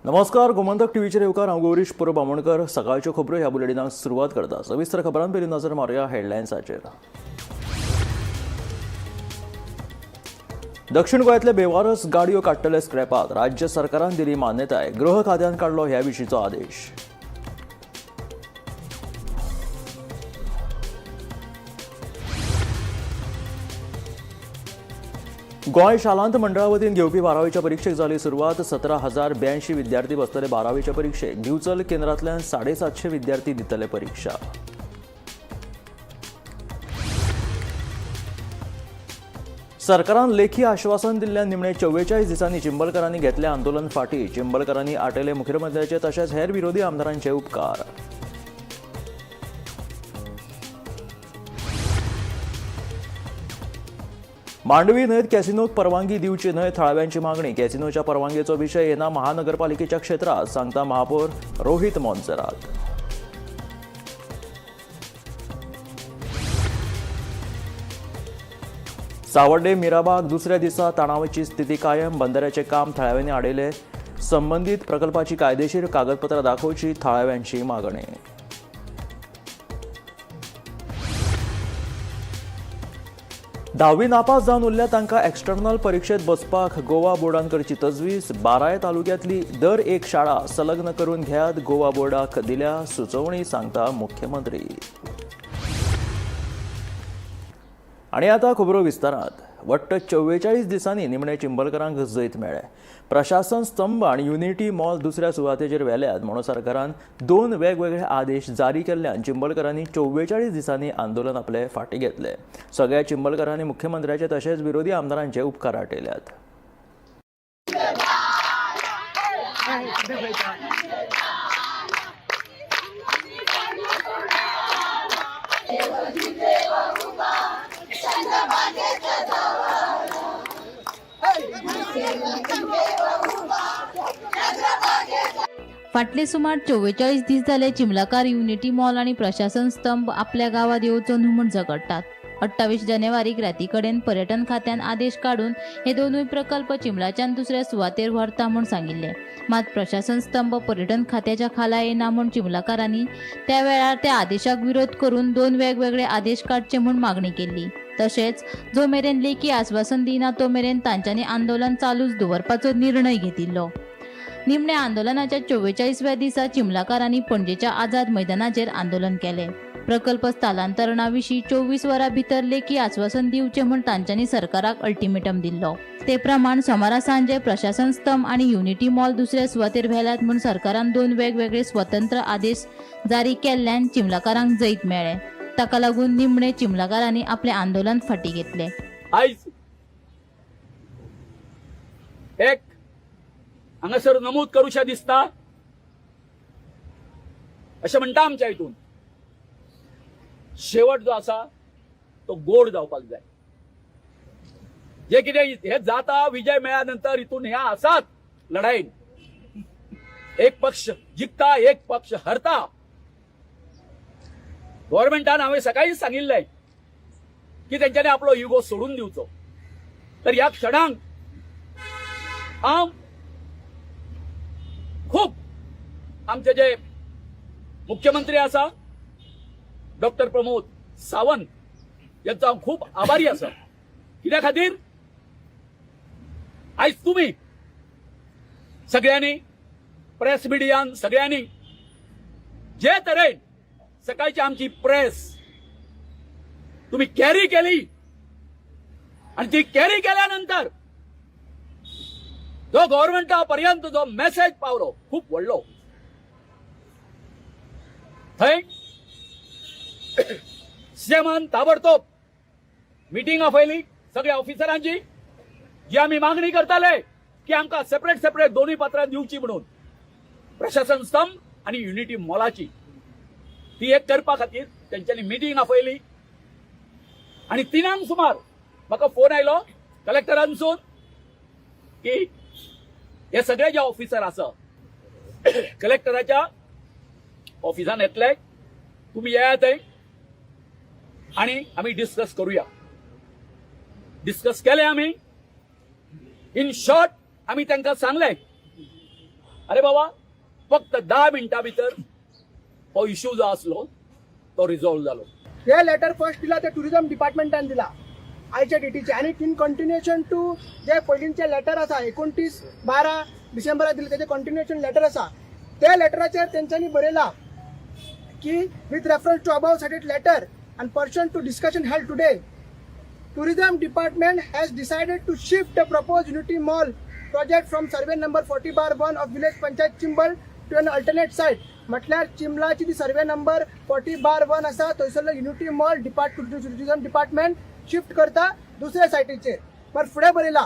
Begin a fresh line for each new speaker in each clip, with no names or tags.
नमस्कार, गोमंतक टीव्हीचेर येवकार. हांव गौरीश परब आमोणकर. सकाळच्यो खबरो ह्या बुलेटिनाक सुरवात करता. सविस्तर खबरां पयलीं नजर मारुया हेडलायन्साचेर. दक्षिण गोंयांतले बेवारस गाडयो काडटले स्क्रॅपाक, राज्य सरकारान दिली मान्यताय. गृह खात्यान काडलो ह्या विशींचो आदेश. गोंय शालांत मंडळा वतीन घेवपी बारावीच्या परिक्षेक जाली सुरवात. 17,082 विद्यार्थी बसतले बारावीच्या परीक्षेक. दिवचल केंद्रांतल्यान 750 विद्यार्थी दितले परीक्षा. सरकारान लेखी आश्वासन दिल्ल्यान निमणे 44 दिसांनी चिंबलकरांनी घेतले आंदोलन फाटी. चिंबलकरांनी आटयले मुख्यमंत्र्याचे तशेंच हेर विरोधी आमदारांचे उपकार. मांडवी न्हंयत कॅसिनोक परवानगी दिवची न्हय, थळाव्यांची मागणी. कॅसिनोच्या परवानगेचो विशय येना महानगरपालिकेच्या क्षेत्रात, सांगता महापौर रोहित मोन्सेरात. सावड्डे मिराबाग दुसऱ्या दिसा तणावाची स्थिती कायम. बंदराचे काम थळाव्यांनी आडयले. संबंदीत प्रकल्पाची कायदेशीर कागदपत्रां दाखोवची थळाव्यांची मागणी. धावी नापास जावन उरल्या तांकां एक्सटर्नल परिक्षेत बसपाक गोवा बोर्डान करची तजवीज. बाराय तालुक्यांतली दर एक शाळा संलग्न करून घेयात, गोवा बोर्डाक दिल्या सुचोवणी, सांगता मुख्यमंत्री. आनी आतां खबरो विस्तारात. वट्ट 44 दिसांनी निमणे चिंबलकरांक जैत मेळ्ळें. प्रशासन स्तंभ आनी युनिटी मॉल दुसऱ्या सुवातेचेर व्हेल्यात म्हणून सरकारान दोन वेगवेगळे आदेश जारी केल्ल्यान चिंबलकरांनी 44 दिसांनी आंदोलन आपले फाटीं घेतले. सगळ्या चिंबलकरांनी मुख्यमंत्र्याचे तशेंच विरोधी आमदारांचे उपकार आटयल्यात.
फाटले सुमार 44 दीस जाले चिमलाकार युनिटी मॉल आनी प्रशासन स्तंभ आपल्या गांवात येवचो न्हू म्हूण झगडटात. 28 जानेवारीक राती कडेन पर्यटन खात्यान आदेश काडून हे दोनूय प्रकल्प चिमलाच्यान दुसऱ्या सुवातेर व्हरता म्हूण सांगिल्ले. मात प्रशासन स्तंभ पर्यटन खात्याच्या खाला येना म्हूण चिमलाकारांनी त्या वेळार त्या आदेशाक विरोध करून दोन वेगवेगळे आदेश काडचे म्हूण मागणी केल्ली. तशेंच जो मेरेन लेखी आस्वासन दिना तो मेरेन तांच्यांनी आंदोलन चालूच दवरपाचो निर्णय घेतिल्लो. निमण्या आंदोलनाच्या 44व्या दिसा चिमलाकारांनी पणजेच्या आझाद मैदानाचेर आंदोलन केलें. प्रकल्प स्थलांतरणा विशीं 24 वरां भितर लेखी आस्वासन दिवचें म्हूण तांच्यांनी सरकाराक अल्टिमेटम दिल्लो. ते प्रमाण सोमारा सांजे प्रशासन स्तंभ आनी युनिटी मॉल दुसऱ्या सुवातेर व्हेल्यात म्हूण सरकारान दोन वेगवेगळे स्वतंत्र आदेश जारी केल्ल्यान चिमलाकारांक जैत मेळ्ळें. ताका लागून निमणे चिमलाकारांनी आपलें आंदोलन फाटीं घेतलें.
आयज एक हांगासर नमूद करूशा दिसता अशें म्हणटा, आमच्या हितून शेवट जो आसा तो गोड जावपाक जाय. जे कितें हे जाता, विजय मेळ्ळ्या नंतर हितून हे आसात लढाईन एक पक्ष जिखता, एक पक्ष हरता. गव्हर्मेंटान हांवें सकाळीच सांगिल्लें की तेंच्यांनी आपलो इगो सोडून दिवचो. तर ह्या क्षणाक हांव खूब आमचे जे मुख्यमंत्री आसा डॉक्टर प्रमोद सावंत यांचो हांव खूब आभारी आसा. कित्या खातीर आयज तुमी सगळ्यांनी, प्रेस मिडियान सगळ्यांनी जे तरेन सकाळची आमची प्रेस तुम्ही कॅरी केली आणि ती कॅरी केल्यानंतर जो गव्हर्नमेंटा पर्यंत जो मेसेज पावलो खूप व्हडलो. थंय सीएमान ताबडतोब मिटींग आपयली सगळ्या ऑफिसरांची, जी आमी मागणी करताले की आमकां सेपरेट सेपरेट दोनूय पत्रां दिवची म्हणून, प्रशासन स्तंभ आणि युनिटी मॉलाची, ती एक करपा खातीर तेंच्यांनी मिटींग आपयली. आणि 3क सुमार म्हाका फोन आयलो कलेक्टरांसून की हे सगळे जे ऑफिसर आसा कलेक्टराच्या ऑफिसान येतले, तुम्ही येयात थंय आणि आमी डिस्कस करूया. डिस्कस केले आमी. इन शॉर्ट आमी तांकां सांगले अरे बाबा, फक्त 10 मिनटां भितर हो इश्यू जो आसलो तो रिजॉल्व जालो.
हे लेटर फर्स्ट दिला ते टुरिझम डिपार्टमेंटान दिला आयच्या डेटीचे आनी इन कंटिन्युएशन टू जे पयलींचे लेटर आसा, 29-12 डिसेंबराक दिले, तेजे कंटिन्युएशन लेटर आसा. त्या लेटराचेर तेंच्यांनी बरयला की with reference to above cited letter and pursuant to discussion held today, Tourism Department has decided to shift the proposed Unity Mall project from survey number 40/1 of village Panchayat Chimbel to an alternate site. म्हटल्यार चिंबलाची ती survey number 40/1 आसा, थंयसरलो unity mall tourism department shift करता दुसऱ्या सायटीचेर. पर फुडें बरयला,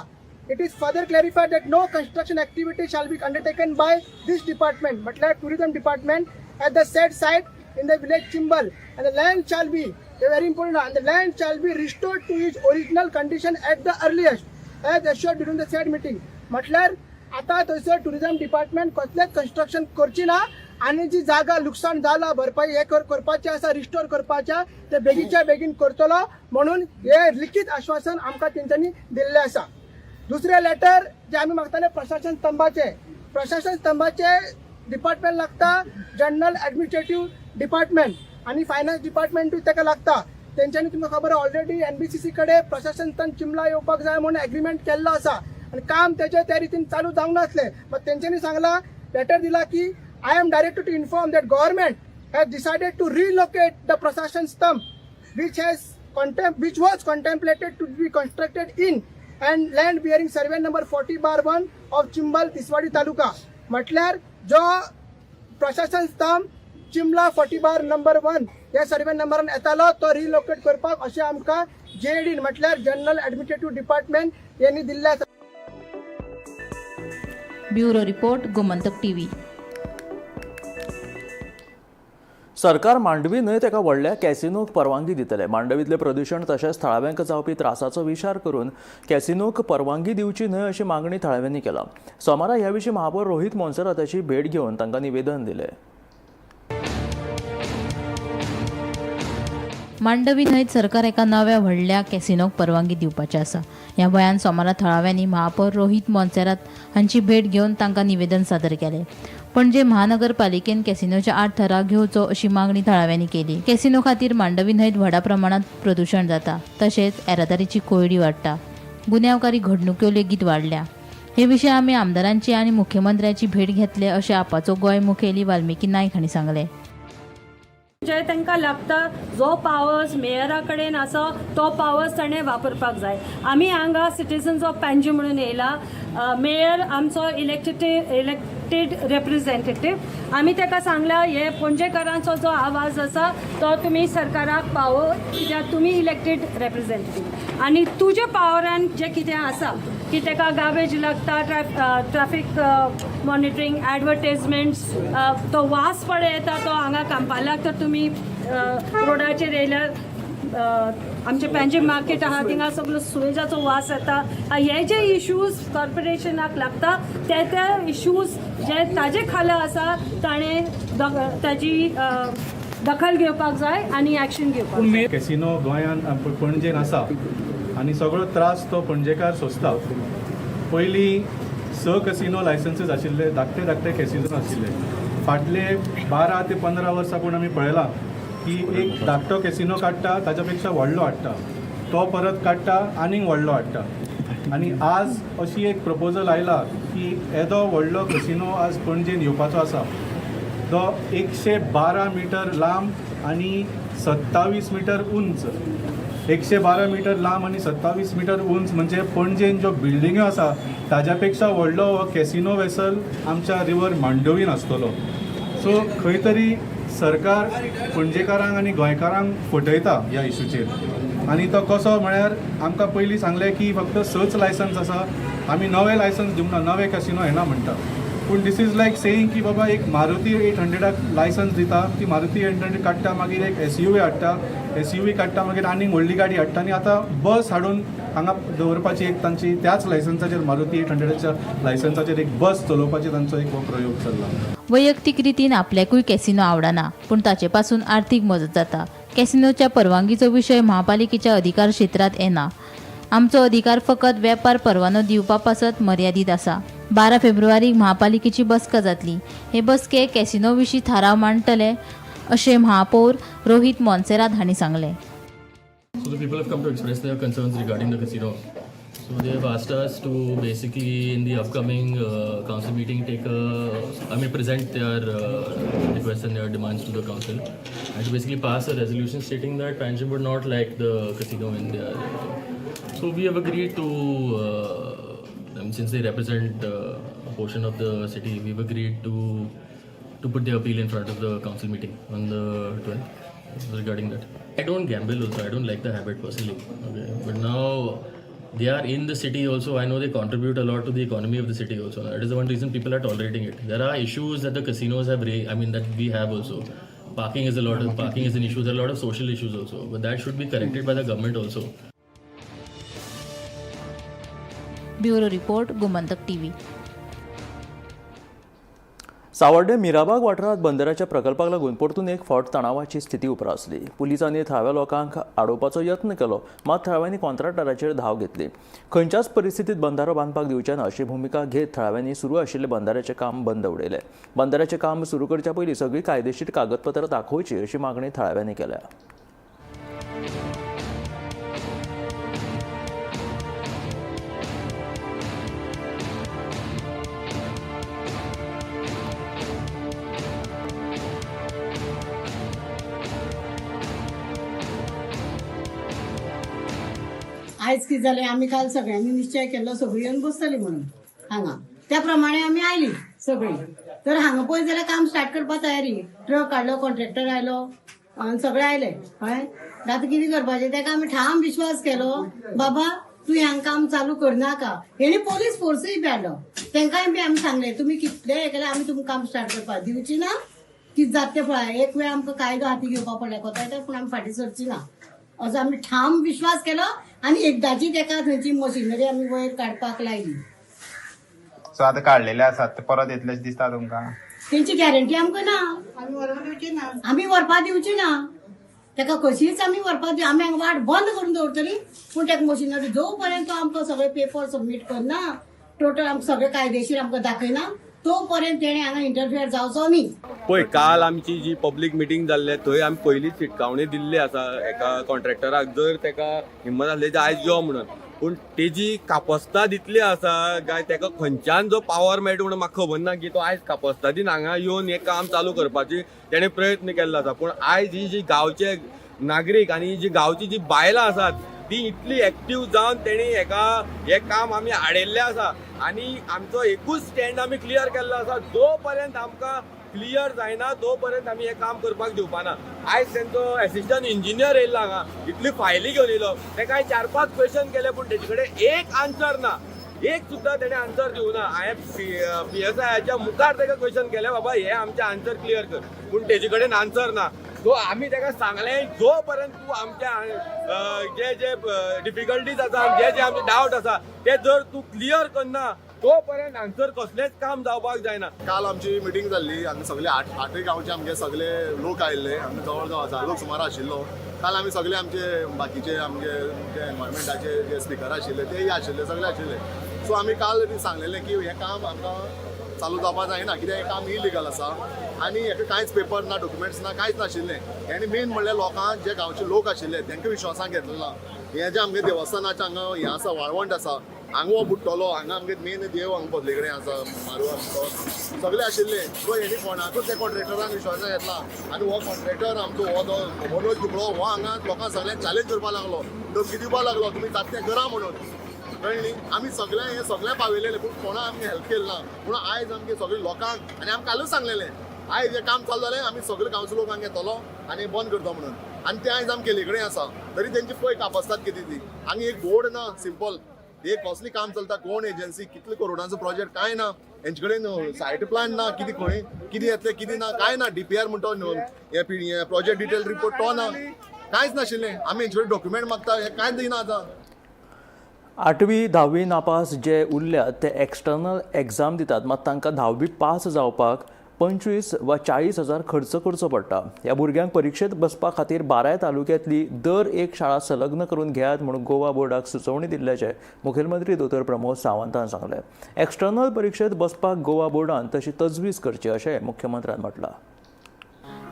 it is further clarified that no construction activity shall be undertaken by this department, म्हटल्यार tourism department, at the said site in the village Chimbel and the land shall be, very important, and the land shall be restored to its original condition at the earliest as assured during the said meeting. म्हटल्यार आता थंयसर tourism department कसलेच construction करची ना आनी जी जागा लुकसाण जाला, भरपाई हे करपाची आसा, रिस्टोर करपाच्या, ते बेगीच्या बेगीन करतलो म्हणून हे लिखीत आश्वासन आमकां तेंच्यांनी दिल्लें आसा. दुसरें लेटर जे आमी मागताले प्रशासन स्तंभाचे, प्रशासन स्तंभाचे डिपार्टमेंट लागता जनरल ऍडमिनिस्ट्रेटिव्ह डिपार्टमेंट आनी फायनान्स डिपार्टमेंटूय ताका लागता. तेंच्यांनी, तुमकां खबर, ऑलरेडी एनबीसीसी कडेन प्रशासन स्तंभ चिमला येवपाक जाय म्हणून एग्रीमेंट केल्लो आसा आनी काम तेजें त्या रितीन चालू जावंक नासलें. मात तेंच्यांनी सांगलां, लेटर दिला की I am directed to inform that government has decided to relocate the Prashasan Stambh which was contemplated to be constructed in and land bearing survey number 40/1 of Chimbel, Tiswadi Taluka. म्हटल्यार जो प्रशासन स्तंभ चिमला 40/1 ह्या survey नंबरान येतालो, तो relocate करपाक अशें आमकां जेडी म्हटल्यार जनरल ऍडमिनिस्ट्रेटिव्ह डिपार्टमेंट यांनी दिल्लें आसा.
Bureau report, Gomantak TV.
सरकार मांडवी न्हय तेका व्हडल्या कॅसिनोक परवानगी दितले. मांडवीतलें प्रदूशण तशेंच थळाव्यांक जावपी त्रासाचो विचार करून कॅसिनोक परवानगी दिवची न्हय अशी मागणी थळाव्यांनी केला. सोमारा ह्या विशीं महापौर रोहित मोन्सेराताची भेट घेवन तांकां निवेदन दिलें.
मांडवी न्हंयत सरकार एका नव्या व्हडल्या कॅसिनोक परवानगी दिवपाचें आसा. ह्या भंयान सोमारा थळाव्यांनी महापौर रोहित मोन्सेरात हांची भेट घेवन तांकां निवेदन सादर केलें. पणजे महानगरपालिकेन कॅसिनोच्या आड थाराव घेवचो अशी मागणी थळाव्यांनी केली. कॅसिनो खातीर मांडवी न्हंयत व्हडा प्रमाणात प्रदूशण जाता, तशेंच येरादारीची कोंयडी वाडटा, गुन्यांवकारी घडणुक्यो लेगीत वाडल्या. हे विशीं आमी आमदारांची आनी मुख्यमंत्र्याची भेट घेतले अशें आपाचो गोंय मुखेली वाल्मिकी नायक हांणी सांगलें.
जे तांकां लागता, जो पावर्स मेयरा कडेन आसा तो पावर्स ताणें वापरपाक जाय. आमी हांगा सिटीजन्स ऑफ पणजी म्हणून येयला. मेयर आमचो इलेक्टेड रिप्रेझेंटेटीव. आमी ताका सांगला, हे पणजेकारांचो जो आवाज आसा तो तुमी सरकाराक पावो, कित्याक तुमी इलेक्टेड रिप्रेझेंटेटीव आनी तुजे पावरान जें कितें आसा की ताका गार्बेज लागता, ट्रॅफिक मॉनिटरींग, ॲडवर्टायजमेंट्स, तो वास पळय येता तो हांगा कांपालाक, तर तुमी रोडाचेर येयल्यार आमचे पणजे मार्केट आहा, थिंगा सगळो सुवेजाचो वास येता. हे जे इश्यूज कॉर्पोरेशनाक लागता, ते ते इश्यूज जे ताजे खाला आसा, ताणें ताजी दखल घेवपाक जाय आनी एक्शन घेवपाक जाय.
कॅसिनो गोंयांत पणजेन आसा आनी सगळो त्रास तो पणजेकार सोंसता. पयलीं स कसिनो लायसन्सीस आशिल्ले, धाकटे धाकटे कॅसिनो आशिल्ले. फाटले 12 ते 15 वर्सां पूण आमी पळयलां की एक धाकटो कॅसिनो काडटा, ताच्या पेक्षा व्हडलो हाडटा, तो परत काडटा, आनीक व्हडलो हाडटा आनी आज अशी एक प्रपोजल आयला की येदो व्हडलो कसिनो आज पणजेन येवपाचो आसा. तो 112 मिटर लांब आनी 27 मिटर उंच. 112 मिटर लांब आनी 27 मिटर उंच म्हणजे पणजेन ज्यो बिल्डिंग्यो आसा ताज्या पेक्षा व्हडलो हो कॅसिनो वेसल आमच्या रिवर मांडवीन आसतलो. सो खंय तरी सरकार पणजेकारांक आनी गोंयकारांक फटयता ह्या इशूचेर. आनी तो कसो म्हळ्यार आमकां पयलीं सांगलें की फक्त सच लायसन्स आसा, आमी नवे लायसन्स दिवंक ना, नवे कॅसिनो येना म्हणटा. पूण this is like saying की बाबा, एक मारुती 800-आक लायसन्स दिता, ती मारुती 800 काडटा, मागीर एक एसयूवी हाडटा, एसयूवी काडटा, मागीर आनीक व्हडली गाडी हाडटा आनी आतां बस हाडून हांगा दवरपाची एक तांची त्याच लायसन्साचेर, मारुती 800-च्या लायसन्साचेर एक बस चलोवपाची तांचो एक हो प्रयोग चल्ला.
वैयक्तीक रितीन आपल्याकूय कॅसिनो आवडना, पूण ताचे पासून आर्थीक मजत जाता. कॅसिनोच्या परवानगीचो विशय महापालिकेच्या अधिकार क्षेत्रांत येना. आमचो अधिकार फकत वेपार परवानो दिवपा पासत मर्यादीत आसा. 12 फेब्रुवारीक महापालिकेची बसका जातली. हे बसकेक कॅसिनो विशीं थाराव मांडटले अशें महापौर रोहित मोन्सेरात हांणी सांगलें.
So the people have come to express their concerns regarding the casino. So they have asked us to basically in the upcoming council meeting take a, I mean present their requests and their demands to the council, and to basically pass a resolution stating that Panjim would not like the casino in their. So we have agreed to, since they represent a portion of the city, we've agreed to put their appeal in front of the council meeting on the 12th regarding that. I don't gamble also. I don't like the habit personally. Okay, but now they are in the city also. I know they contribute a lot to the economy of the city also. That is the one reason people are tolerating it. There are issues that the casinos have raised. I mean that we have also. Parking is a lot of parking is an issue. There are a lot of social issues also, but that should be corrected by the government also.
Bureau report, Gomantak TV.
Savarde Mirabag वाठारांत बंदराच्या प्रकल्पाक लागून परतून एक फावट तणावाची स्थिती उप्रासली. पुलिसांनी थळाव्या लोकांक आडोवपाचो यत्न केलो, मात थळाव्यांनी कॉन्ट्रॅक्टराचेर धांव घेतली. खंयच्याच परिस्थितीत बंधारो बांदपाक दिवचे ना अशी भुमिका घेत थळाव्यांनी सुरू आशिल्लें बंधाऱ्याचें काम बंद उडयलें. बंधाऱ्याचें काम सुरू करच्या पयलीं सगळीं कायदेशीर कागदपत्रां दाखोवची अशी मागणी थळाव्यांनी केल्या.
आयज कितें जालें, आमी काल सगळ्यांनी निश्चय केल्लो सगळीं येवन बसतली म्हणून हांगा, त्या प्रमाणे आमी आयली सगळीं. तर हांगा पळय जाल्यार काम स्टार्ट करपा तयारी, ट्रक हाडलो, कॉन्ट्रॅक्टर आयलो आनी सगळे आयले. कळ्ळें, आतां कितें करपाचें तेका आमी ठाम विश्वास केलो, बाबा तूं हांगा काम चालू करनाका. हेणी पोलीस फोर्सूय बी हाडलो, तेंकांय बी आमी सांगलें तुमी कितलें हें केलें आमी तुमकां काम स्टार्ट करपाक दिवची ना, कितें जाता तें पळय. एक वेळ आमकां कायदो हाती घेवपा पडले कोता, पूण आमी फाटीं सरची ना असो आमी ठाम विश्वास केलो आनी एकदाची तेका थंयची मशिनरी आमी वयर काडपाक लायली.
सो आतां काडलेले आसात ते परत येतलेच दिसता तुमकां?
तेंची गॅरंटी आमकां ना, आमी व्हरपा दिवची ना तेका, कशीच आमी व्हरपा दिव. आमी हांगा वाट बंद करून दवरतली, पूण तेका मशिनरी जो पर्यंत तो आमकां सगळे पेपर सबमीट करना, टोटल आमकां सगळे कायदेशीर आमकां दाखयना, तो पर्यंत तेणें हांगा इंटरफियर जावचो न्ही.
पळय, काल आमची जी पब्लीक मिटींग जाल्ले थंय आमी पयलींच शिटकावणी दिल्ली आसा एका कॉन्ट्रॅक्टराक, जर तेका हिंमत आसली आयज यो म्हणून, पूण तेजी कापस्ताद इतली आसा काय तेका खंयच्यान जो पावर मेळटा म्हणून म्हाका खबर ना की तो आयज कापस्तादीन हांगा येवन हें काम चालू करपाची तेणें प्रयत्न केल्लो आसा. पूण आयज ही जी गांवचे नागरीक आनी जी गांवची जी बायलां आसात ती इतली एक्टीव जावन तेणी हेका हें काम आमी आडयल्लें आसा आनी आमचो एकूच स्टँड आमी क्लियर केल्लो आसा, जो पर्यंत आमकां क्लियर जायना तो पर्यंत आमी हें काम करपाक दिवपाना. आयज तेंचो एसिस्टंट इंजिनियर येयल्लो हांगा, इतली फायली घेवन येयलो, तेका 4-5 क्वेश्चन केले पूण तेजे कडेन एक आन्सर ना, एक सुद्दां तेणें आन्सर दिवना. हांवें PSI मुखार तेका क्वेश्चन केलें, बाबा हे आमचें आन्सर क्लियर कर, पूण तेजे कडेन आन्सर ना. सो आमी तेका सांगलें जो पर्यंत तूं आमच्या जे जे डिफिकल्टीज आसा, जे जे आमचे डावट आसा ते जर तूं क्लियर करना तो पर्यंत हांगसर कसलेंच काम जावपाक जायना.
काल आमची मिटींग जाल्ली, आमी सगळे आठय गांवचे आमगे सगळे लोक आयिल्ले, आमी जवळ जवळ 1000 लोक सुमार आशिल्लो. काल आमी सगळे आमचे बाकीचे आमगे जे एनवायरमेंटाचे जे स्पिकर आशिल्ले तेय आशिल्ले, सगळे आशिल्ले. सो आमी काल सांगलेलें की हें काम आमकां चालू जावपाक जायना, कित्याक हें काम इलिगल आसा आनी हेका कांयच पेपर ना, डॉक्युमेंट्स ना, कांयच नाशिल्लें. आनी मेन म्हणल्यार लोकांक जे गांवचे लोक आशिल्ले तांकां विश्वासान घेतलें ना. हें जें आमगे देवस्थानाचें हांगा हें आसा, वाळवंट आसा, हांगा हो बुडटलो, हांगा आमगे मेन देव हांगा बसले कडेन आसा, म्हारू आमचो सगळे आशिल्ले. सो हेणी कोणाकूच त्या कॉन्ट्रॅक्टरान विश्वासान घेतला आनी हो कॉन्ट्रॅक्टर आमचो हो जो मनोज दुबळो हो हांगा लोकांक सगळ्यांक चॅलेंज करपाक लागलो, धमकी दिवपाक लागलो, तुमी जाता तें करा म्हणून. कळ्ळें न्ही, आमी सगळें हें सगळें पावयलेलें पूण कोणा आमकां हेल्प केलें ना. पूण आयज आमगे सगळे लोकांक आनी आमकां कालूच सांगलेलें आयज हें काम चालू जालें आमी सगळे गांवचे लोकांक येतलो आनी बंद करता म्हणून, आनी तें आयज आमी केल्ले कडेन आसा. तरी तेंची पळय कापस्ताद कितें ती, हांगा एक बोर्ड ना, सिंपल एक कसलें काम चलता, कोण एजन्सी, कितले करोडांचो प्रोजेक्ट, कांय ना, हेंचे कडेन सायट प्लान ना, कितें खंय कितें येतलें कितें ना, कांय ना. DPR म्हणटा हे प्रोजेक्ट डिटेल रिपोर्ट तो ना, कांयच नाशिल्लें. आमी हेंचे कडेन डॉक्युमेंट मागता, हें कांयच दिना. आतां
8वी 10वी नापास जे उरल्यात ते एक्सटर्नल एग्जाम दितात, मात तांकां 10वी पास जावपाक 25 वा 40 हजार खर्च करचो पडटा. ह्या भुरग्यांक परिक्षेत बसपा खातीर बाराय तालुक्यांतली दर एक शाळा संलग्न करून घेयात म्हणून गोवा बोर्डाक सुचोवणी दिल्ल्याचें मुखेलमंत्री दोतोर प्रमोद सावंतान सांगलें. एक्सटर्नल परिक्षेत बसपाक गोवा बोर्डान तशी तजवीज करची अशें मुख्यमंत्र्यान म्हटलां.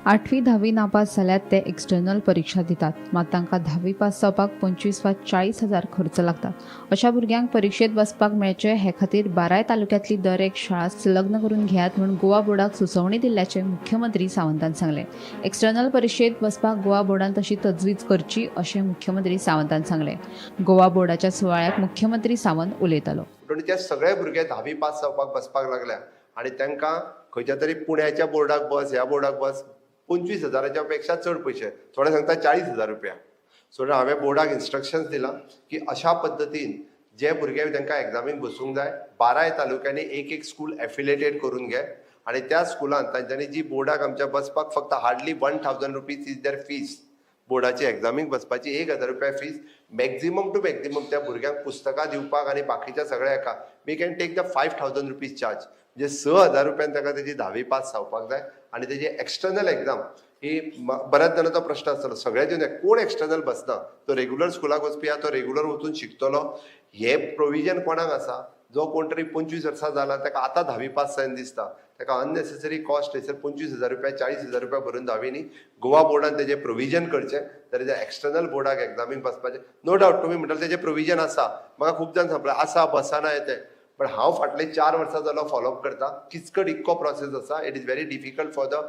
आठवी धावी नापास जाल्यार ते एक्सटर्नल परिक्षा दितात. मात तांकां धावी पास जावपाक 25 वा 40 हजार खर्च लागता. अशा भुरग्यांक परिक्षेत बसपाक मेळचें हे खातीर बाराय तालुक्यांतली दर एक शाळा संलग्न करून घेयात म्हूण गोवा बोर्डाक सुचोवणी दिल्ल्याचें मुख्यमंत्री सावंतान सांगलें. एक्सटर्नल परिक्षेत बसपाक गोवा बोर्डान तशी तजवीज करची अशें मुख्यमंत्री सावंतान सांगलें. गोवा बोर्डाच्या सुवाळ्याक मुख्यमंत्री सावंत उलयतालो.
पूण ते सगळे भुरगे धावी पास जावपाक बसपाक लागल्या आनी तांकां खंयच्या तरी पुण्याच्या बोर्डाक बस, ह्या बोर्डाक बस, 25 हजाराच्या पेक्षा चड पयशे, थोडे सांगता 40 हजार रुपया. सो हांवें बोर्डाक इन्स्ट्रक्शन्स दिलां की अशा पद्दतीन जे भुरगे तांकां एग्जामीक बसूंक जाय, बाराय तालुक्यांनी एक एक स्कूल एफिलेटेड करून घे आनी त्या स्कुलान तांच्यांनी जी बोर्डाक आमच्या बसपाक फक्त hardly ₹1000 is their fees. बोर्डाची एग्जामीक बसपाची 1000 रुपया फीज, मॅक्झिमम टू मॅक्झिमम त्या भुरग्यांक पुस्तकां दिवपाक आनी बाकीच्या सगळ्या हेका we can take the ₹5000 charge. म्हणजे 6000 रुपयान ताका तेजी धावी पास जावपाक जाय. आनी तेजी एक्सटर्नल एग्जाम ही बऱ्याच जाणांचो प्रश्न आसतलो, सगळ्याचे कोण एक्सटर्नल बसना, तो रेगुलर स्कुलाक वचपी आहा, तो रेगुलर वचून शिकतलो. हे प्रोविजन कोणाक आसा? जो कोण तरी 25 वर्सां जाला, ताका आतां धावी पास जायन दिसता, ताका अननेसेसरी कॉस्ट थंयसर 25 हजार रुपया, 40 हजार रुपया भरून धावी न्ही. गोवा बोर्डान तेजें प्रोविजन करचें जाल्यार ते एक्सटर्नल बोर्डाक एग्जामीक बसपाचें. नो डावट तुमी म्हणटाले तेजें प्रोविजन आसा. म्हाका खूब जाण सांगलें आसा, बसना येते, पण हांव फाटले 4 वर्सां जालो फॉलोअप करता. किचकट इतको प्रोसेस आसा. It is very difficult for the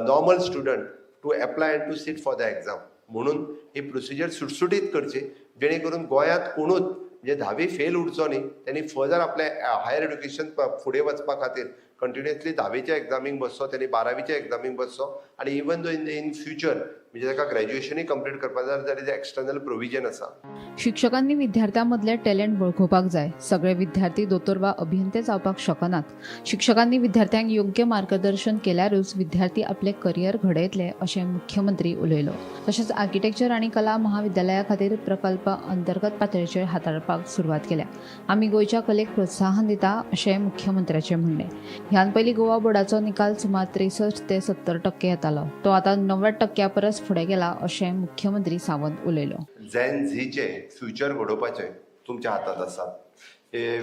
normal student to apply and to sit for the exam. म्हणून ही प्रोसिजर सुटसुटीत करची, जेणे करून गोंयांत कोणूच म्हणजे धावी फेल उरचो न्ही. त्यांनी फर्दर आपलें हायर एड्युकेशन फुडें वचपा खातीर कंटिन्युअसली धावेच्या एग्जामीक बसचो, त्यांनी बारावीच्या एग्जामीक बसचो आनी even though in future म्हणजे ताका ग्रॅज्युएशनूय कंप्लीट करपा जाय जाल्यार एक्सटर्नल प्रोविजन आसा.
शिक्षकांनी विद्यार्थ्यां मदले टॅलेंट वळखुपाक जाय. सगळे विद्यार्थी दोतोर वा अभियंते जावपाक शकनात. शिक्षकांनी विद्यार्थ्यांक योग्य मार्गदर्शन केल्यारूच विद्यार्थी आपले करियर घडयतले अशें मुख्यमंत्री उलयलो. तशेंच आर्किटेक्चर आनी कला महाविद्यालया खातीर प्रकल्प अंतर्गत पातळेचेर हाताळपाक सुरवात केल्या. आमी गोंयच्या कलेक प्रोत्साहन दिता अशें मुख्यमंत्र्याचें म्हणणें. ह्यान पयलीं गोवा बोर्डाचो निकाल सुमार 63 ते 70% येतालो, तो आतां 90% परस फुडें गेला अशें मुख्यमंत्री सावंत उलयलो.
झेन झीचे फ्युचर घडोवपाचें तुमच्या हातात आसा.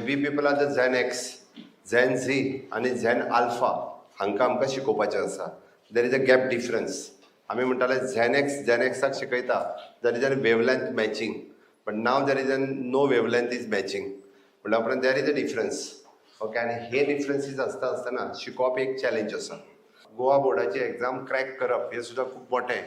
We people are the Gen X, Gen Z आनी झेन आल्फा हांकां आमकां शिकोवपाचें आसा. There is a gap difference. आमी म्हणटाले झेन एक्स, झेन एक्साक शिकयता, there is an wavelength matching, but now there is an no wavelength is matching. म्हणल्या उपरांत there is a difference, okay? आनी हे डिफरन्सीस आसता आसतना शिकोवप एक चॅलेंज आसा. गोवा बोर्डाची एग्जाम क्रॅक करप हें सुद्दां खूब मोठें.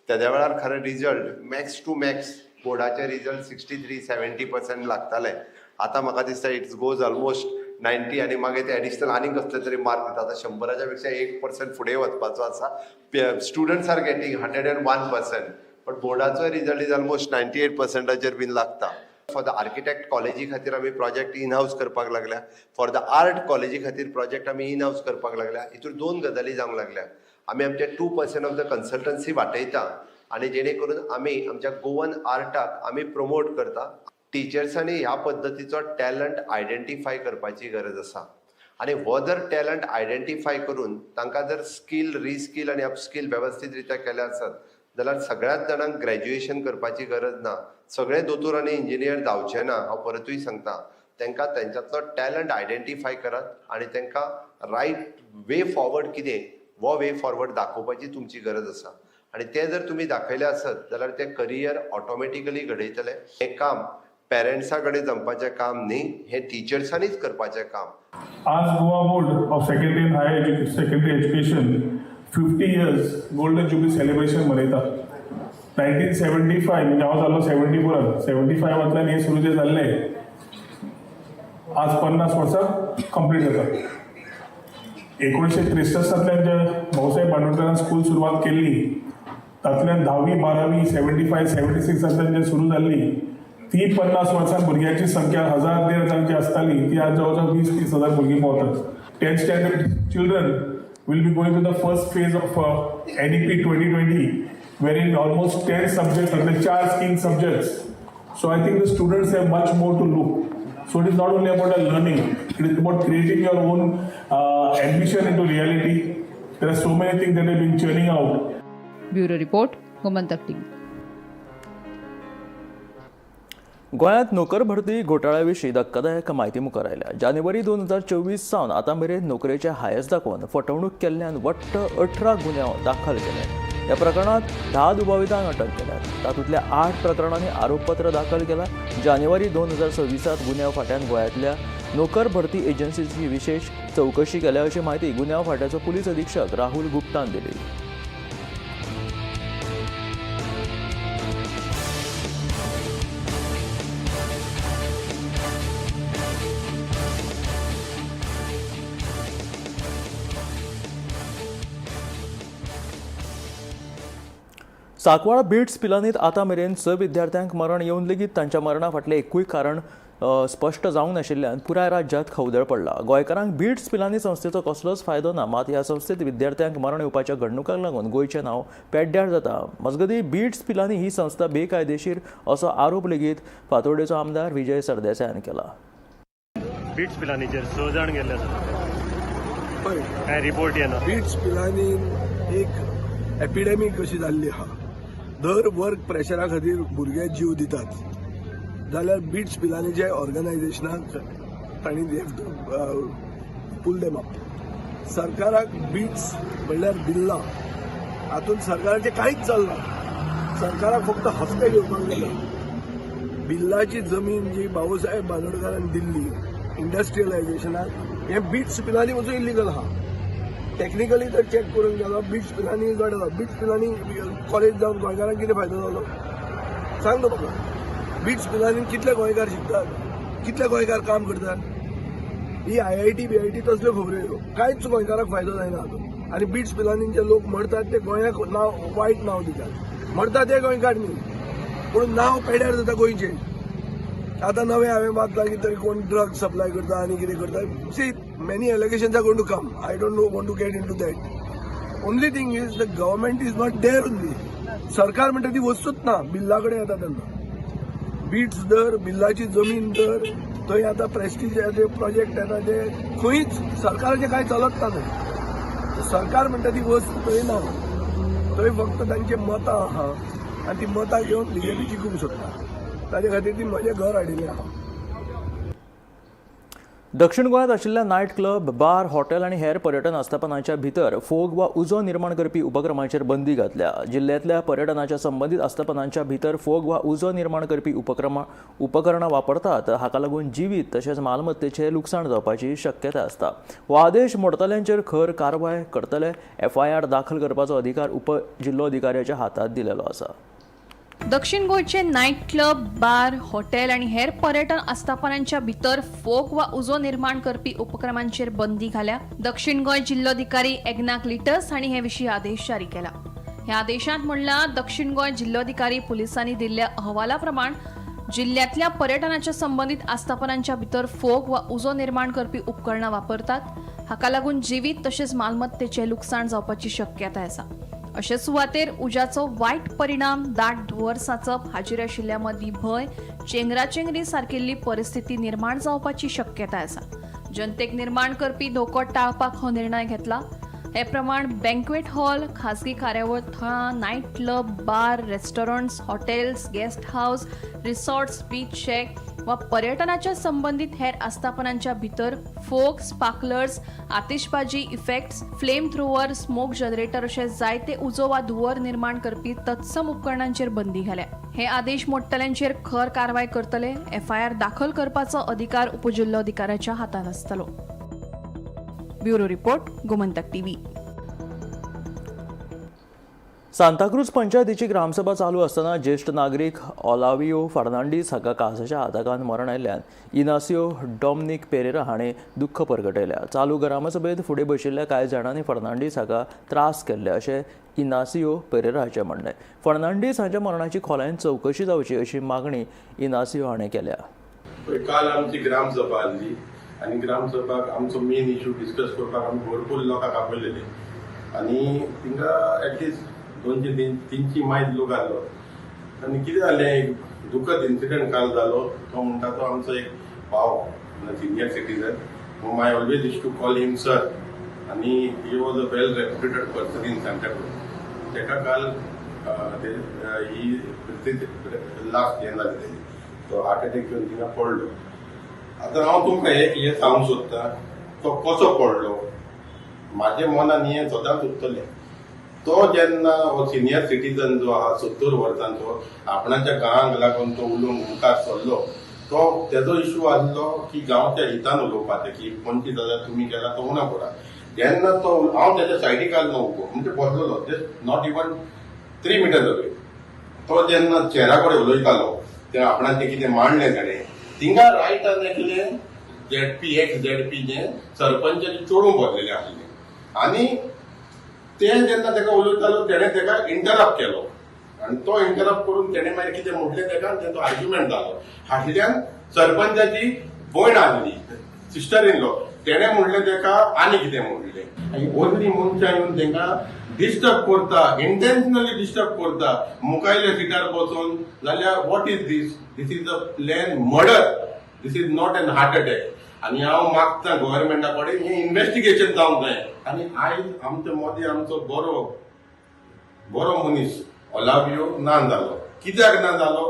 तेद्या वेळार खरें रिजल्ट मॅक्स टू मॅक्स बोर्डाचे रिजल्ट 63-70% लागताले. आतां म्हाका दिसता it's goes almost 90 आनी मागीर ते एडिशनल आनीक कसले तरी मार्क दिता. आतां 100च्या पेक्षा 1% फुडें वचपाचो आसा. Students are getting 101%, but बोर्डाचो result is almost 98 पर्संटाचेर बीन लागता. फॉर the architect कॉलेजी खातीर आमी प्रोजेक्ट इन हावस करपाक लागल्या. फॉर the art कॉलेजी खातीर प्रोजेक्ट आमी इन हावस करपाक लागल्या. हितून दोन गजाली जावंक लागल्या. आमी आमचे 2% ऑफ the consultancy वाटयता आनी जेणे करून आमी आमच्या गोवन आर्टाक आमी प्रमोट करता. टिचर्सांनी ह्या पद्दतीचो टॅलंट आयडेंटिफाय करपाची गरज आसा आनी हो जर टॅलंट आयडेंटिफाय करून तांकां जर स्कील, रिस्कील आनी अपस्कील वेवस्थीत रित्या केले आसत जाल्यार सगळ्याच जाणांक ग्रॅज्युएशन करपाची गरज ना. सगळे दोतोर आनी इंजिनियर जावचे ना. हांव परतूय सांगता, तांकां तेंच्यांतलो टॅलंट आयडेंटिफाय करात आनी तांकां रायट वे फॉरवर्ड कितें हो वे फॉरवर्ड दाखोवपाची तुमची गरज आसा आनी तें जर तुमी दाखयलें आसत जाल्यार तें करियर ऑटोमॅटिकली घडयतले. हें काम पेरंट्सा कडेन जमपाचें काम न्ही, हें टिचर्सांनीच करपाचें काम.
आज Goa Board of Secondary and Higher Secondary Education 50 years Golden Jubilee celebration मनयता. 1975, म्हणजे हांव जाल्लो 74रान, 75वांतल्यान हें सुरू जें जाल्लें, आज 50 वर्सां कंप्लीट जाता. 1963टांतल्यान जे भाऊसाहेब बांदोडकरान स्कूल सुरवात केल्ली, तातूंतल्यान धावी, बारावी 75, 76तांतल्यान जे सुरू जाल्ली, ती 50 वर्सां भुरग्यांची संख्या हजार, 1,500 जी आसताली, ती आज जवळ जवळ 20-30 हजार भुरगीं पावतात. 10th standard children will be going to the first phase of NEP 2020, wherein almost 10 subjects, तातले चार skill subjects. So I think the students have much more to look. So it is not only about the learning, it is about creating your own ambition into reality. There are so many things that have been churning out.
Bureau report, Gomantak TV.
गोंयांत नोकर भरती घोटाळ्या विशीं धक्कादायक म्हायती मुखार आयल्या. जानेवारी 2024 सावन आतां मेरेन नोकरेचे हायस दाखोवन फटवणूक केल्ल्यान वट्ट 18 गुन्यांव दाखल केले. ह्या प्रकरणांत 10 दुबावितांक अटक केल्या. तातूंतल्या 8 प्रकरणांनी आरोपपत्र दाखल केलां. जानेवारी 2026 गुन्यांव फांट्यान गोंयांतल्या नोकर भरती एजन्सीची विशेष चवकशी केल्या अशी म्हायती गुन्यांव फांट्याचो पुलीस अधीक्षक राहुल गुप्तान दिली. सांकवाळ बिट्स पिलानीत आतां मेरेन 6 विद्यार्थ्यांक मरण येवन लेगीत तांच्या मरणा फाटलें एकूय कारण स्पश्ट जावंक नाशिल्ल्यान पुराय राज्यांत खवदळ पडला. गोंयकारांक बिट्स पिलानी संस्थेचो कसलोच फायदो ना, मात ह्या संस्थेत विद्यार्थ्यांक मरण येवपाच्या घडणुकांक लागून गोंयचें नांव पेड्ड्यार जाता. मजगतीं बिट्स पिलानी ही संस्था बेकायदेशीर असो आरोप लेगीत फातोर्डेचो आमदार विजय सरदेसायान केला.
बिट्स पिलानीचेर 6 जाण गेल्ले आसा, काय रिपोर्ट येना.
बिट्स पिलानीन एक एपिडेमीक कशी जाल्ली आहा. दर वर्क प्रेशरा खातीर भुरगे जीव दितात जाल्यार बिट्स पिलानीच्या ऑर्गनायझेशनाक तांणी पूल देम अप. सरकाराक बिट्स म्हणल्यार बिल्ला हातूंत सरकाराचें कांयच चलना. सरकाराक फक्त हफ्ते घेवपाक जाय. बिल्लाची जमीन जी बाबूसाहेब बांदोडकारान दिल्ली इंडस्ट्रियलायझेशनाक, हें बिट्स पिलानी वचून इल्लीगल आहा. टेक्निकली जर चॅक करून गेलो बिट्स पिलानी जड आसा. बिट्स पिलानी कॉलेज जावन गोंयकारांक कितें फायदो जालो सांग तूं म्हाका. बिट्स पिलानी कितले गोंयकार शिकतात, कितले गोंयकार काम करतात. ही IIT BIT तसल्यो खबऱ्यो ह्यो, कांयच गोंयकाराक फायदो जायना हातूंत. आनी बिट्स पिलानीन जे लोक मरतात ते गोंयाक नांव वायट नांव दितात. मरतात ते गोंयकार न्ही, पूण नांव पेड्यार जाता गोंयचें. आतां नवें हांवें वाचलां की तरी कोण ड्रग सप्लाय करता आनी कितें करता. See, many allegations are going to come. I don't know, want to get into that. Only thing is the government is not there only. सरकार म्हणटा ती वस्तूच ना. बिल्ला कडेन येता तेन्ना बिट्स दर, बिल्लाची जमीन दर, थंय आतां प्रेस्टिजाचे प्रोजेक्ट येता ते खंयच सरकाराचें कांय चलत ना. थंय सरकार म्हणटा ती वस्तू थंय ना. थंय फक्त तांची मतां आहा आनी ती मतां घेवन बीजेपी जिखूंक शकता. ताजे खातीर ती म्हजें घर हाडिल्लें आहा.
दक्षिण गोंयांत आशिल्ल्या नायट क्लब, बार, हॉटेल आनी हेर पर्यटन आस्थापनांच्या भितर फोग वा उजो निर्माण करपी उपक्रमांचेर बंदी घातल्या. जिल्ल्यांतल्या पर्यटनाच्या संबंदीत आस्थापनांच्या भितर फोग वा उजो निर्माण करपी उपकरणां वापरतात. हाका लागून जिवीत तशेंच मालमत्तेचें लुकसाण जावपाची शक्यताय आसता. हो आदेश मोडतल्यांचेर खर कारवाय करतले. एफआयआर दाखल करपाचो अधिकार उप जिल्लोधिकाऱ्याच्या हातांत दिलेलो आसा.
दक्षिण गोंयचे नायट क्लब, बार, हॉटेल आनी हेर पर्यटन आस्थापनांच्या भितर फोग वा उजो निर्माण करपी उपक्रमांचेर बंदी घाल्या. दक्षिण गोंय जिल्लोधिकारी एग्नाक लिटस हांणी हे विशीं आदेश जारी केला. ह्या आदेशांत म्हणलां, दक्षिण गोंय जिल्लोधिकारी पुलिसांनी दिल्ल्या अहवाला प्रमाण जिल्ल्यांतल्या पर्यटनाच्या संबंदीत आस्थापनांच्या भितर फोग वा उजो निर्माण करपी उपकरणां वापरतात. हाका लागून जिवीत तशेंच मालमत्तेचें लुकसाण जावपाची शक्यताय आसा. अशे सुवातेर उज्याचो वायट परिणाम, दाट धुंवर साचप, हाजीर आशिल्ल्या मदीं भंय, चेंगराचेंगरी सारकिल्ली परिस्थिती निर्माण जावपाची शक्यताय आसा. जनतेक निर्माण करपी धोको टाळपाक हो निर्णय घेतला. हे प्रमाण बँक्वेट हॉल, खाजगी कार्यावळ थळां, night club, bar, restaurants, hotels, guest house, resorts, beach shack वा पर्यटनाच्या संबंदीत हेर आस्थापनांच्या भितर फोग, स्पार्कलर्स, आतिशबाजी effects, flame thrower, smoke generator अशे जायते उजो वा धुंवर निर्माण करपी तत्सम उपकरणांचेर बंदी घाल्या. हे आदेश मोडटल्यांचेर खर कारवाय करतले. एफआयआर दाखल करपाचो अधिकार उपजिल्लोधिकाऱ्याच्या हातांत आसतलो. Bureau report, Gomantak TV.
Santacruz पंचायतीची gram sabha चालू असताना ज्येष्ठ नागरीक ओलावियो फर्नांडीस हाका कासाच्या आताकान मरण आयिल्ल्यान इनासियो डॉमनिक पेरेरा हाणें दुख्ख परगटयल्या. चालू ग्रामसभेंत फुडें बशिल्ल्या कांय जाणांनी फर्नांडीस हाका त्रास केल्ले अशें इनासियो पेरेरा हाचें म्हणणें. फर्नांडीस हांच्या मरणाची खोलायेन चवकशी जावची अशी मागणी इनासियो हाणें केल्या.
काल आमची ग्रामसभा आसली आनी ग्रामसभाक आमचो मेन इशू डिस्कस करपाक आमी भरपूर लोकांक आपयलेले आनी थिंगा एटलिस्ट 200-300 मायज लोक आसलो. आनी कितें जालें, एक दुखद इन्सिडंट काल जालो. तो म्हणटा तो आमचो एक भाव, senior citizen, whom I always used to call him sir. आनी he was a well reputed person in Santacruz. ताका काल ही लास्ट हें जालें तेजी, तो हार्ट अटॅक येवन थिंगा पडलो. आतां हांव तुमकां एक हें सांगूंक सोदतां, तो कसो पडलो. म्हाजे मनान हें सदांच उरतलें. तो जेन्ना हो सिनियर सिटीजन जो आहा 70 वर्सांचो, आपणाच्या गांवांक लागून तो उलोवंक मुखार सरलो. तो तेजो इशू आसलो की गांवच्या हितान उलोवपाचें की 25,000 तुमी केला तो उणो करा. जेन्ना तो हांव तेच्या सायडीक आसलो उबो, म्हणजे बसलेलो just not even 3 meters away. तो जेन्ना चेरा कडेन उलयतालो ते आपणाचें कितें मांडलें ताणें, थिंगा रायटान एकलें झेडपी एक्स झेडपी जें सरपंचाचें चेडूं बसलेलें आसलें आनी तें जेन्ना ताका उलयतालो तेणें ताका इंटरप्ट केलो आनी तो इंटरप्ट करून तेणें मागीर कितें म्हटलें ताका, तेंचो आर्ग्युमेंट जालो. फाटल्यान सरपंचाची भयण आसली, सिस्टर इन लॉ, तेणें म्हणलें ताका आनी कितें म्हणलें. आनी ओदली मनशां येवन तांकां डिस्टर्ब करता, इंटेन्शनली डिस्टर्ब करता. मुखायल्या सिटार बसून जाल्यार what is this? This is a plain murder, this is not an heart attack. आनी हांव मागता गव्हर्मेंटा कडेन हें इन्वेस्टिगेशन जावंक जाय. आनी आयज आमचे मदीं आमचो बरो बरो मनीस ओलावियो ना जालो. कित्याक ना जालो?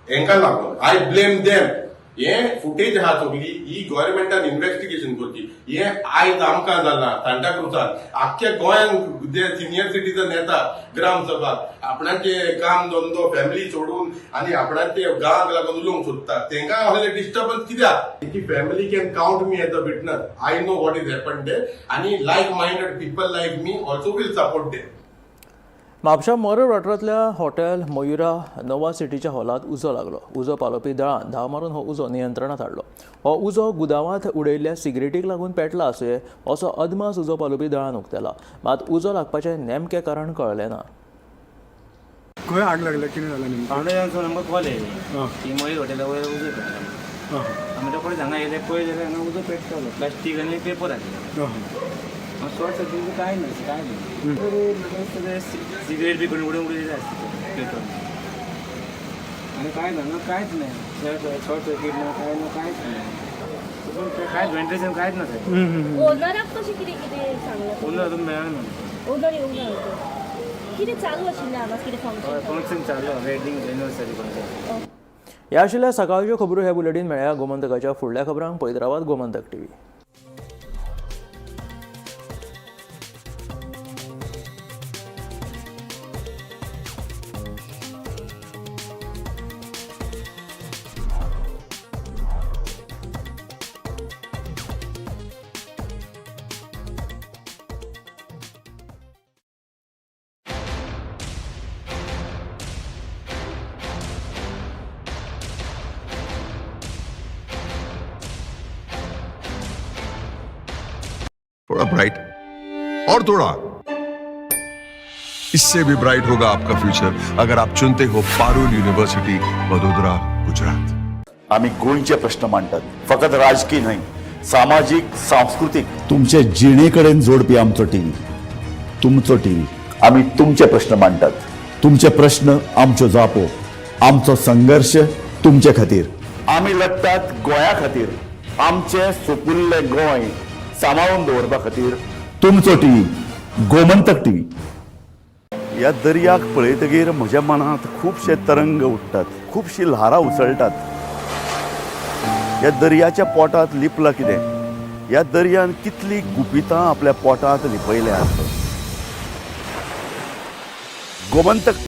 हेंकां लागून. I blame them. हें फुटेज आहा सगली, ही गव्हर्मेंटान इन्वेस्टिगेशन करची. हें आयज आमकां जालां सांताक्रुजान, आख्ख्या गोंयांत जे सिनियर सिटीजन येता ग्राम सभाक, आपणाचे काम धंदो फॅमिली सोडून आनी आपणाचे गांवाक लागून उलोवंक सोदता, तेंकां असलें डिस्टर्बन्स कित्याक? तेंची family can count me as a witness. I know what is happen there आनी like minded people like me also will support them.
म्हापशा मोरर वाठारांतल्या हॉटेल मयुरा नोवा सिटीच्या हॉलांत उजो लागलो. उजो पालोवपी दळान धांव मारून हो उजो नियंत्रणांत हाडलो. हो उजो गुदावांत उडयल्ल्या सिगरेटीक लागून पेटला आसुये असो अदमास उजो पालोवपी दळान उक्तायला. मात उजो लागपाचें नेमकें कारण कळ्ळें ना.
खंय आग लागल्या, कितें जालें नेमकें?
फावंडेशनाचो आमकां कॉल येयले की मयूर हॉटेला वयर उजो पेटला. आमी रोखडेच हांगा येयले, पळय जाल्यार हांगा उजो पेटतालो, प्लास्टीक आनी पेपर आसले. शॉर्ट सर्कीट कांय ना, कांय ना, सगळे सिगरेट बी करून उडोवन उडयले आसता पेट्रोल आनी कांय ना, कांयच ना, शॉर्ट सर्कीट ना, कांय ना, कांयच ना, कांयच व्हेंटिलेशन कांयच ना सायब.
ओनराक कशें कितें कितें सांगलां?
ओनर अजून मेळना.
ओनर येवंक ना. कितें चालू आशिल्लें हांगा? कितें फंक्शन?
फंक्शन चालू, वेडिंग एनिवर्सरी फंक्शन.
ह्या आशिल्ल्या सकाळच्यो खबरो ह्या बुलेटीन मेळ्ळ्या. गोमंतकाच्या फुडल्या खबरांक पळयत रावात गोमंतक टीव्ही.
थोड़ा ब्राइट और थोड़ा इससे भी ब्राइट होगा आपका फ्यूचर अगर आप चुनते हो पारुल यूनिवर्सिटी, वडोदरा, गुजरात.
आम्ही गोंयचे प्रश्न मांडटात, फकत राजकीय न्हय, सामाजीक, सांस्कृतीक, तुमचे जिणे कडेन जोडपी आमचो टीव्ही, तुमचो टीव्ही. आम्ही तुमचे प्रश्न मांडटात, तुमचे प्रश्न आमच्यो जापो, आमचो संघर्श तुमचे खातीर. आमी लढटात गोंया खातीर, आमचे सोपुल्ले गोंय सांबाळून दवरपा खातीर. तुमचो टीव्ही, गोमंतक टीव्ही. ह्या दर्याक पळयतगीर म्हज्या मनांत खुबशे तरंग उठ्ठात, खुबशीं ल्हारां उसळटात. ह्या दर्याच्या पोटांत लिपलां कितें? ह्या दर्यान कितलीं गुपितां आपल्या पोटांत लिपयल्यांत? गोमंतक.